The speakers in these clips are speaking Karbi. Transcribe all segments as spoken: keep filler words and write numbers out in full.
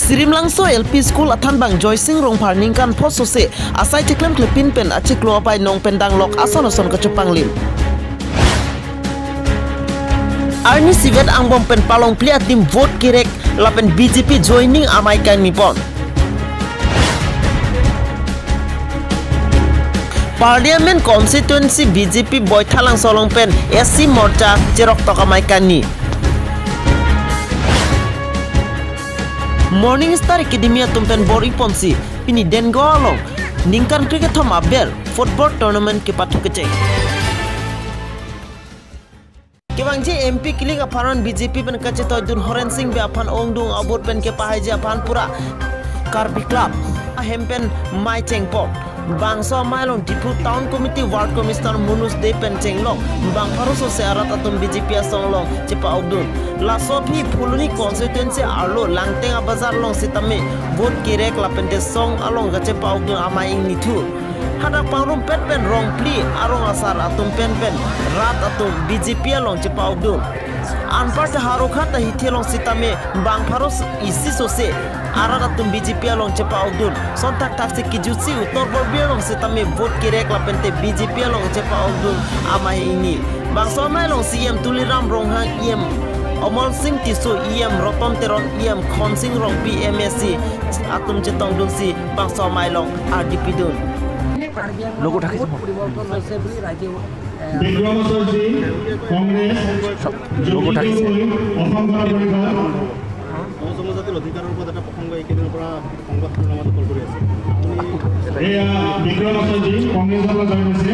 Sirimlangso L P School athanbang Joysing Rongphar ningkan pho sose asai cheklem klepin pen achiklo abai nong pen danglok ason ason kachepanglim. Arni isivet angbong pen palongpli adim vote kerek lapen B J P joining amei kangni pon. Parliament constituency B J P Boithalangso along pen S C Morcha cheroktok amei kangni. Morning Star Academy atum pen bor-i ponsi pini Dengaon along ningkan krekethom aber football tournament kepathu kecheng. Kevangji M P kilik aphan B J P pen kachetoidun Horensing Bey aphan ongdung a-vote pen kepahaiji aphan pura Karbi Club ahem pen mei chengpon. Bangso amei along Diphu Town Committee Ward Commissioner Manoj Dey pen chenglok bang pharo sose arat atum B J P asong along chepa-okdun. Laso aphi Phuloni constituency arlo Langteng abazar along sitame vote kerek lapente song along kachepa-okdun amei ingni thu. Hadak pangrumpet pen rongphli arong asar atum pen pen rat atum B J P along chepa-okdun. Anparta Harokhat ahithi along sitame bang pharo isi sose arat atum B J P along chepa-okdun. Sonthakthak si kijutsi Uttar Borbil along sitame vote kerek lapente B J P along chepa-okdun amei ingni. Bangso amei along C E M Tuliram Ronghang, E M Amarsing Tisso, E M Ratan Teron, E M Khonsing Rongpi M A C atum chetongdunsi bangso amei along ardi pidun. Logo thak. পরিবর্তন হৈছে বুলি ৰাইজে, এ, বিক্ৰম আচাৰ্য, কংগ্ৰেছ, জ্যোতি গগৈ, অসম গণ পৰিষদ। সমাজ জনজাতিৰ অধিকাৰৰ ওপৰত এটা প্ৰসংগ এইকেইদিনৰ পৰা সংবাদ মাধ্যমত কৰি আছে। এয়া বিক্ৰম আচাৰ্য, কংগ্ৰেছৰ পৰা জইন হৈছে।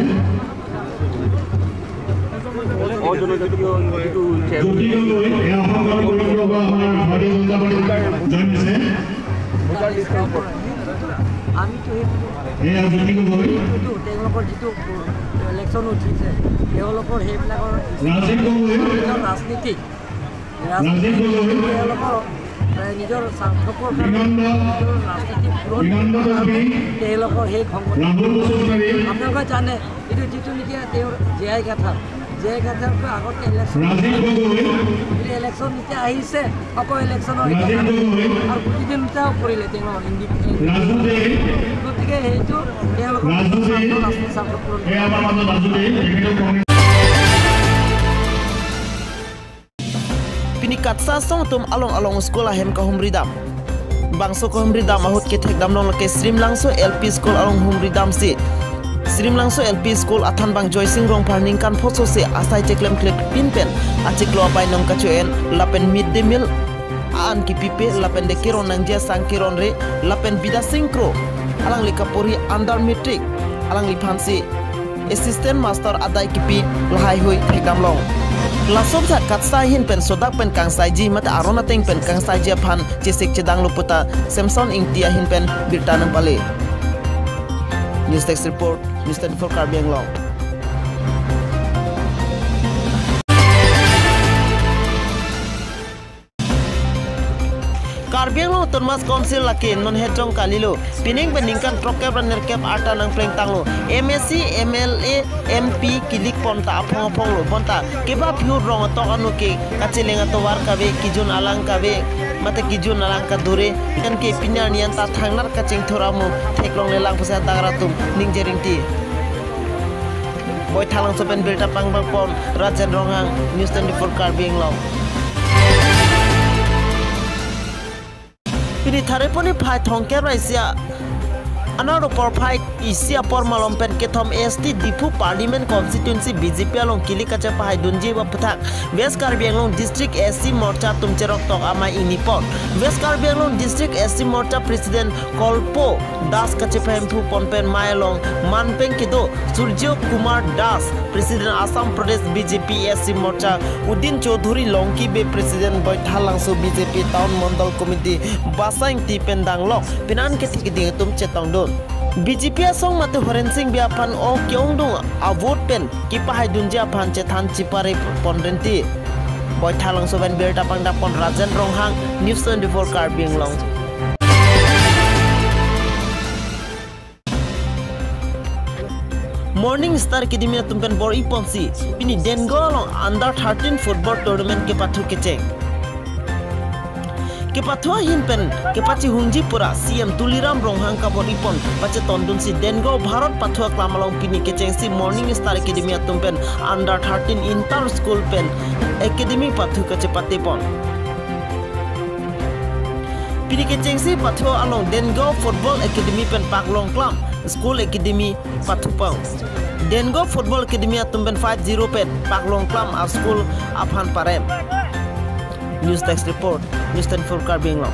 অজনজাতীয় যিটো জ্যোতি গগৈ, এয়া অসম গণ পৰিষদৰ পৰা আমাৰ ভাৰতীয় জনতা পাৰ্টিৰ পৰা জইন হৈছে। ভোটাৰ লিষ্টৰ ওপৰত। আমিতো সেইটো এয়া জ্যোতি গগৈ। সেইটো তেওঁলোকৰ যিটো ইলেকশ্যন উঠিছে, তেওঁলোকৰ সেইবিলাকৰ ৰাজীৱ গগৈ। নিজৰ ৰাজনীতি, ৰাজীৱ গগৈ। তেওঁলোকৰ, এ, নিজৰ স্বাৰ্থপৰ কাৰণে বিনন্দ, নিজৰ ৰাজনীতি পূৰণ বিনন্দ কৰিবলৈ কাৰ্বি, তেওঁলোকৰ সেই সংগঠন। ৰাহুল বসুমতাৰী। আপোনালোকে জানে, এইটো যিটো নেকি তেওঁৰ জে আই গাথা, জে আই গাথাৰতো আগতে ইলেকশ্যন, ৰাজীৱ গগৈ। কিন্তু ইলেকশ্যন এতিয়া আহিছে, আকৌ ইলেকশ্যনৰ ৰাজীৱ গগৈ। আৰু গোটেই দিন এতিয়াও কৰিলে তেওঁ ইণ্ডিপেণ্ডেণ্ট। ৰাজু দে। গতিকে সেইটো তেওঁলোকৰ ৰাজু দে। স্বাৰ্থ, ৰাজনীতি স্বাৰ্থ পূৰণ। এই আমাৰ মাজত ৰাজু দে, তেখেতক Congress. Pini KATSA asong atum along along school ahem kahumridam. Bangso kahumridam ahut kethekdam long lake Sirimlangso L P School along humridamsi Sirimlangso L P School athanbang Joysing Rongphar ningkan pho sose asai cheklem klepin pen achiklo abai nong kacho-en lapen mid day meal an kipipe lapen de keron nangji asang keronre lapen Bidya Sing Kro alangli kaporhi under matric alangliphansi assistant master adai kipi lahaihui thekdam long. Laso aphuthak KATSA ahin pen sodak pen kangsaiji mate aron ateng pen kangsaiji aphan chesik chedanglo puta Samson Ingti ahin pen birta nangpale. News Desk Report, News twenty-four Karbi Anglong. Karbi Anglong Autonomous Council lake non hejong kalilo. Pining pen ningkan throkkep ra nerkep arta nangplengtanglo. M A C, M L A, M P kilik pon ta aphong aphonglo. Bonta kebap phur rong atok anu ke kacheleng atovar kave, kijun alang kave, mate kijun alang kadure. Kan ke pini arni anta thangnar kachingthur amu theklongle lang pusi adang rat atum ningje ringti. Boithalangso pen birta pangbang pon Rajen Ronghang, News twenty-four Karbi Anglong. Pini Thareponi phai thomkep ra isi a, anaro porphai isi apor malom pen kethom S T Diphu Parliament Constituency B J P along kilik kachepahaidunji aphuthak West Karbi Anglong District S C Morcha atum cheroktok amei ingni pon. West Karbi Anglong District S C Morcha President Kolpo Das kachepahemphu pon pen mei along manpeng kedo Surjya Kumar Das, President Assam Pradesh B J P S C Morcha, Udin Chaudhuri Longki Bey, President Boithalangso B J P Town Mandal Committee, Basa Ingti pen danglok, pinan kethe keding atum chetongdun. B J P asong mate Horensing Bey aphan o ke-ongdung a-vote pen kepahaidunji aphan chethan chipare pon rinti. Boithalangso pen birta pangdapon Rajen Ronghang, News twenty-four Karbi Anglong. Morning Star Academy atum pen bor-i ponsi pini Dengaon along under thirteen football tournament kepathu kecheng. Kepathu ahin pen kepachihungji pura C M Tuliram Ronghang kabor-ipon pachetondunsi Dengaon Bharat Pathu Aklam along pini kechengsi Morning Star Academy atum pen under thirteen inter school pen academy pathu kachepatepon. Pini kechengsi pathu along Dengaon Football Academy pen Paklongklam School Academy pathupon. Dengaon Football Academy atum pen five zero pen Paklongklam a school aphan parem. News Desk Report, News twenty-four Karbi Anglong.